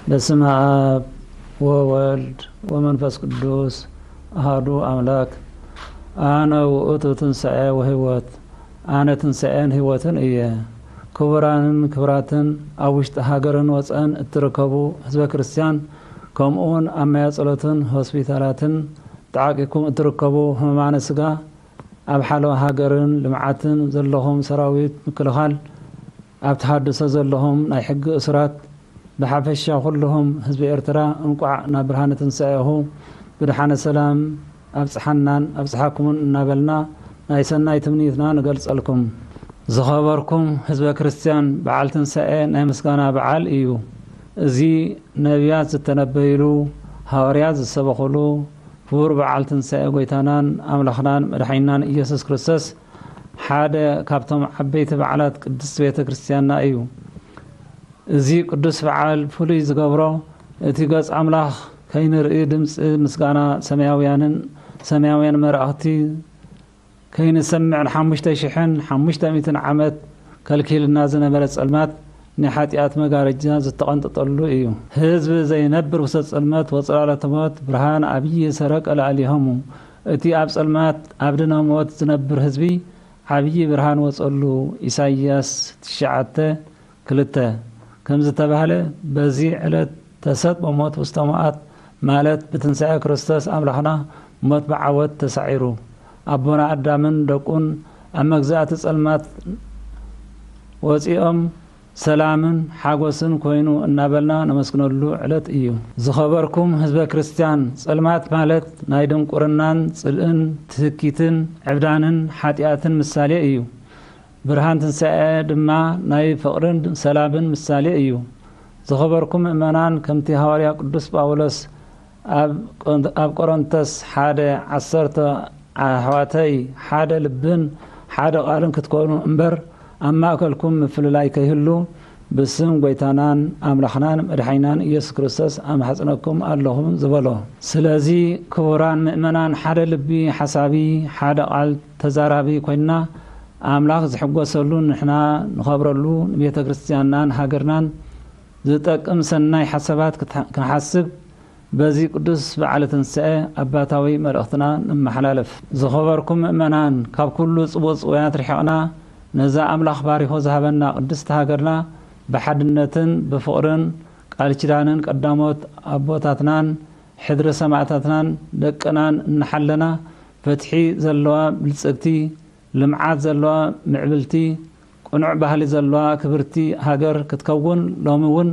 በስመ አብ ወወልድ ወመንፈስ ቅዱስ አሐዱ አምላክ። አነ ውእቱ ትንሣኤ ወሕይወት፣ አነ ትንሣኤን ሕይወትን እየ። ክቡራንን ክቡራትን፣ ኣብ ውሽጢ ሃገርን ወፀን እትርከቡ ህዝበ ክርስቲያን፣ ከምኡውን ኣብ ማያ ጸሎትን ሆስፒታላትን ተዓቂኩም እትርከቡ ህሙማነ ስጋ፣ ኣብ ሓለዋ ሃገርን ልምዓትን ዘለኹም ሰራዊት ምክልኻል፣ ኣብ ተሃድሶ ዘለኹም ናይ ሕጊ እሱራት፣ ብሓፈሻ ኩልኹም ህዝቢ ኤርትራ እንቋዕ ናብ ብርሃነ ትንሳኤኹ ብድሓነ ሰላም ኣብጽሓናን ኣብጽሓኩምን እናበልና ናይ ሰናይ ትምኒትና ንገልጸልኩም። ዝኸበርኩም ህዝበ ክርስቲያን፣ በዓል ትንሳኤ ናይ ምስጋና በዓል እዩ። እዚ ነቢያት ዝተነበይሉ፣ ሃዋርያት ዝሰበኹሉ፣ ክቡር በዓል ትንሳኤ ጎይታናን ኣምላኽናን መድሓኒናን ኢየሱስ ክርስቶስ ሓደ ካብቶም ዓበይቲ በዓላት ቅድስት ቤተ ክርስቲያንና እዩ። እዚ ቅዱስ በዓል ፍሉይ ዝገብሮ፣ እቲ ገጽ ኣምላኽ ከይንርኢ ድምፂ ምስጋና ሰማያውያንን ሰማያውያን መራእኽቲ ከይንሰምዕ ንሓሙሽተ ሽሕን ሓሙሽተ ሚእትን ዓመት ከልኪልና ዝነበረ ጸልማት ናይ ሓጢኣት መጋረጃ ዝተቐንጠጠሉ እዩ። ህዝብ ዘይነብር ውሰጥ ጸልመት ወጽላሎተ ሞት ብርሃን ዓብዪ ሰረቀ ለዓሊሆሙ። እቲ ኣብ ጸልማት ኣብ ድነ ሞት ዝነብር ህዝቢ ዓብዪ ብርሃን ወጸሉ። ኢሳይያስ ትሽዓተ ክልተ። ከም ዝተባህለ፣ በዚ ዕለት ተሰጥሞ ሞት ውስተ መዓት፣ ማለት ብትንሳኤ ክርስቶስ ኣምላኽና ሞት ብዓወት ተሳዒሩ። ኣቦና ኣዳምን ደቁን ኣብ መግዛእቲ ጸልማት ወጺኦም ሰላምን ሓጎስን ኮይኑ እናበልና ነመስግነሉ ዕለት እዩ። ዝኸበርኩም ህዝበ ክርስቲያን፣ ጸልማት ማለት ናይ ድንቁርናን ጽልእን ትህኪትን ዕብዳንን ሓጢኣትን ምሳሌ እዩ። ብርሃን ትንሳኤ ድማ ናይ ፍቕርን ሰላምን ምሳሌ እዩ። ዝኸበርኩም ምእመናን፣ ከምቲ ሃዋርያ ቅዱስ ጳውሎስ ኣብ ቆን-፣ ኣብ ቆሮንቶስ ሓደ ዓሰርተ፣ ኣሕዋተይ፣ ሓደ ልብን ሓደ ቃልን ክትኮኑ እምበር፣ ኣብ ማእከልኩም ምፍልላይ ከይህሉ፣ ብስም ጎይታናን ኣምላኽናን መድሓኒናን ኢየሱስ ክርስቶስ ኣማሕጽነኩም ኣለኹም ዝበሎ። ስለዚ ክቡራን ምእመናን፣ ሓደ ልቢ ሓሳቢ፣ ሓደ ቃል ተዛራቢ ኮይንና፣ ኣምላኽ ዝሕጎሰሉ፣ ንሕና ንኸብረሉ፣ ንቤተ ክርስቲያንናን ሃገርናን ዝጠቅም ሰናይ ሓሳባት ክትሓ-፣ ክንሓስብ በዚ ቅዱስ በዓለ ትንሳኤ ኣባታዊ መልእኽትና ነመሓላልፍ። ዝኸበርኩም ምእመናን፣ ካብ ኩሉ ጽቡቕ ጽውያት ርሒቕና፣ ነዛ ኣምላኽ ባሪኹ ዝሃበና ቅድስቲ ሃገርና ብሓድነትን ብፍቕርን ቃል ኪዳንን ቀዳሞት ኣቦታትናን ሕድሪ ሰማእታትናን ደቅናን እናሓለና፣ ፍትሒ ዘለዋ ብልጽግቲ፣ ልምዓት ዘለዋ ምዕብልቲ፣ ቅኑዕ ባህሊ ዘለዋ ክብርቲ ሃገር ክትከውን ሎሚ እውን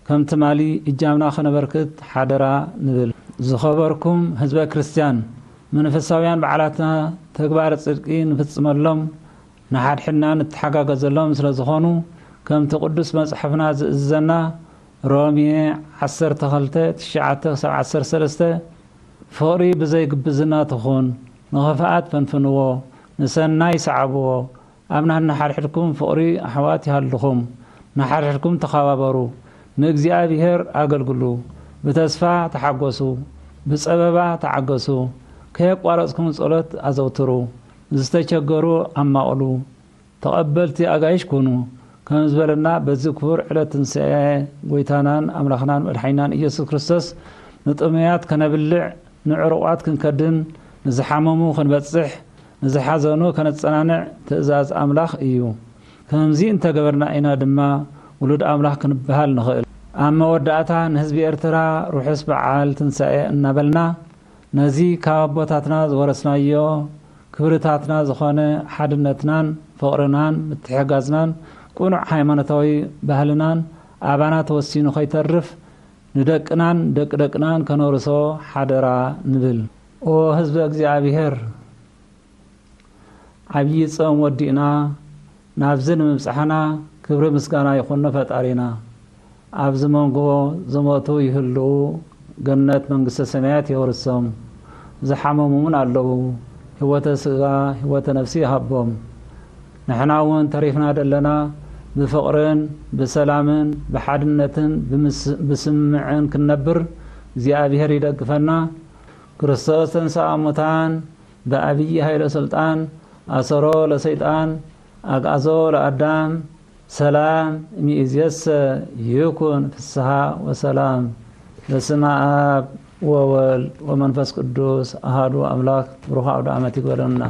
ከም ትማሊ እጃምና ከነበርክት ሓደራ ንብል። ዝኸበርኩም ህዝበ ክርስቲያን፣ መንፈሳውያን በዓላትና ተግባረ ጽድቂ ንፍጽመሎም፣ ንሓድሕድና ንተሓጋገዘሎም ስለ ዝኾኑ፣ ከምቲ ቅዱስ መጽሓፍና ዝእዝዘና፣ ሮሜ ዓሰርተ ክልተ፣ ትሽዓተ ክሳብ ዓሰርተ ሰለስተ፣ ፍቕሪ ብዘይ ግብዝና ትኹን፣ ንኽፍኣት ፈንፍንዎ፣ ንሰናይ ሰዓብዎ፣ ኣብ ነንሓድሕድኩም ፍቕሪ ኣሕዋት ይሃልኹም፣ ንሓድሕድኩም ተኻባበሩ፣ ንእግዚኣብሔር ኣገልግሉ፣ ብተስፋ ተሓጎሱ፣ ብጸበባ ተዓገሱ፣ ከየቋረጽኩም ጸሎት ኣዘውትሩ፣ ዝተቸገሩ ኣማቕሉ፣ ተቐበልቲ ኣጋይሽ ኩኑ፣ ከም ዝበለና፣ በዚ ክቡር ዕለት ትንሳኤ ጎይታናን ኣምላኽናን መድሓኒናን ኢየሱስ ክርስቶስ፣ ንጥሙያት ከነብልዕ፣ ንዕሩቓት ክንከድን፣ ንዝሓመሙ ክንበጽሕ፣ ንዝሓዘኑ ከነጸናንዕ ትእዛዝ ኣምላኽ እዩ። ከምዚ እንተገበርና ኢና ድማ ውሉድ ኣምላኽ ክንበሃል ንኽእል። ኣብ መወዳእታ፣ ንህዝቢ ኤርትራ ርሑስ በዓል ትንሳኤ እናበልና፣ ነዚ ካብ ኣቦታትና ዝወረስናዮ ክብርታትና ዝኾነ ሓድነትናን ፍቕርናን ምትሕግጋዝናን ቅኑዕ ሃይማኖታዊ ባህልናን ኣባና ተወሲኑ ከይተርፍ፣ ንደቅናን ደቂ ደቅናን ከነውርሶ ሓደራ ንብል። ኦ ህዝበ እግዚኣብሔር፣ ዓብዪ ጾም ወዲእና ናብዚ ንምብጻሕና ክብሪ ምስጋና ይኹን ንፈጣሪና። ኣብዚ መንጎ ዝሞቱ ይህልዉ፣ ገነት መንግስተ ሰማያት የውርሶም። ዝሓመሙ እውን ኣለዉ፣ ህይወተ ስጋ ህይወተ ነፍሲ ይሃቦም። ንሕና እውን ተሪፍና ደለና ብፍቕርን ብሰላምን ብሓድነትን ብምስ-፣ ብስምምዕን ክንነብር እግዚኣብሔር ይደግፈና። ክርስቶስ ተንሥአ እሙታን በዐቢይ ኃይለ ሥልጣን አሰሮ ለሰይጣን አግዓዞ ለአዳም ሰላም እምይእዜሰ ይኩን ፍስሓ ወሰላም። በስመ አብ ወወልድ ወመንፈስ ቅዱስ አሃዱ አምላክ። ብሩኽ አውደ ዓመት ይግበረልና።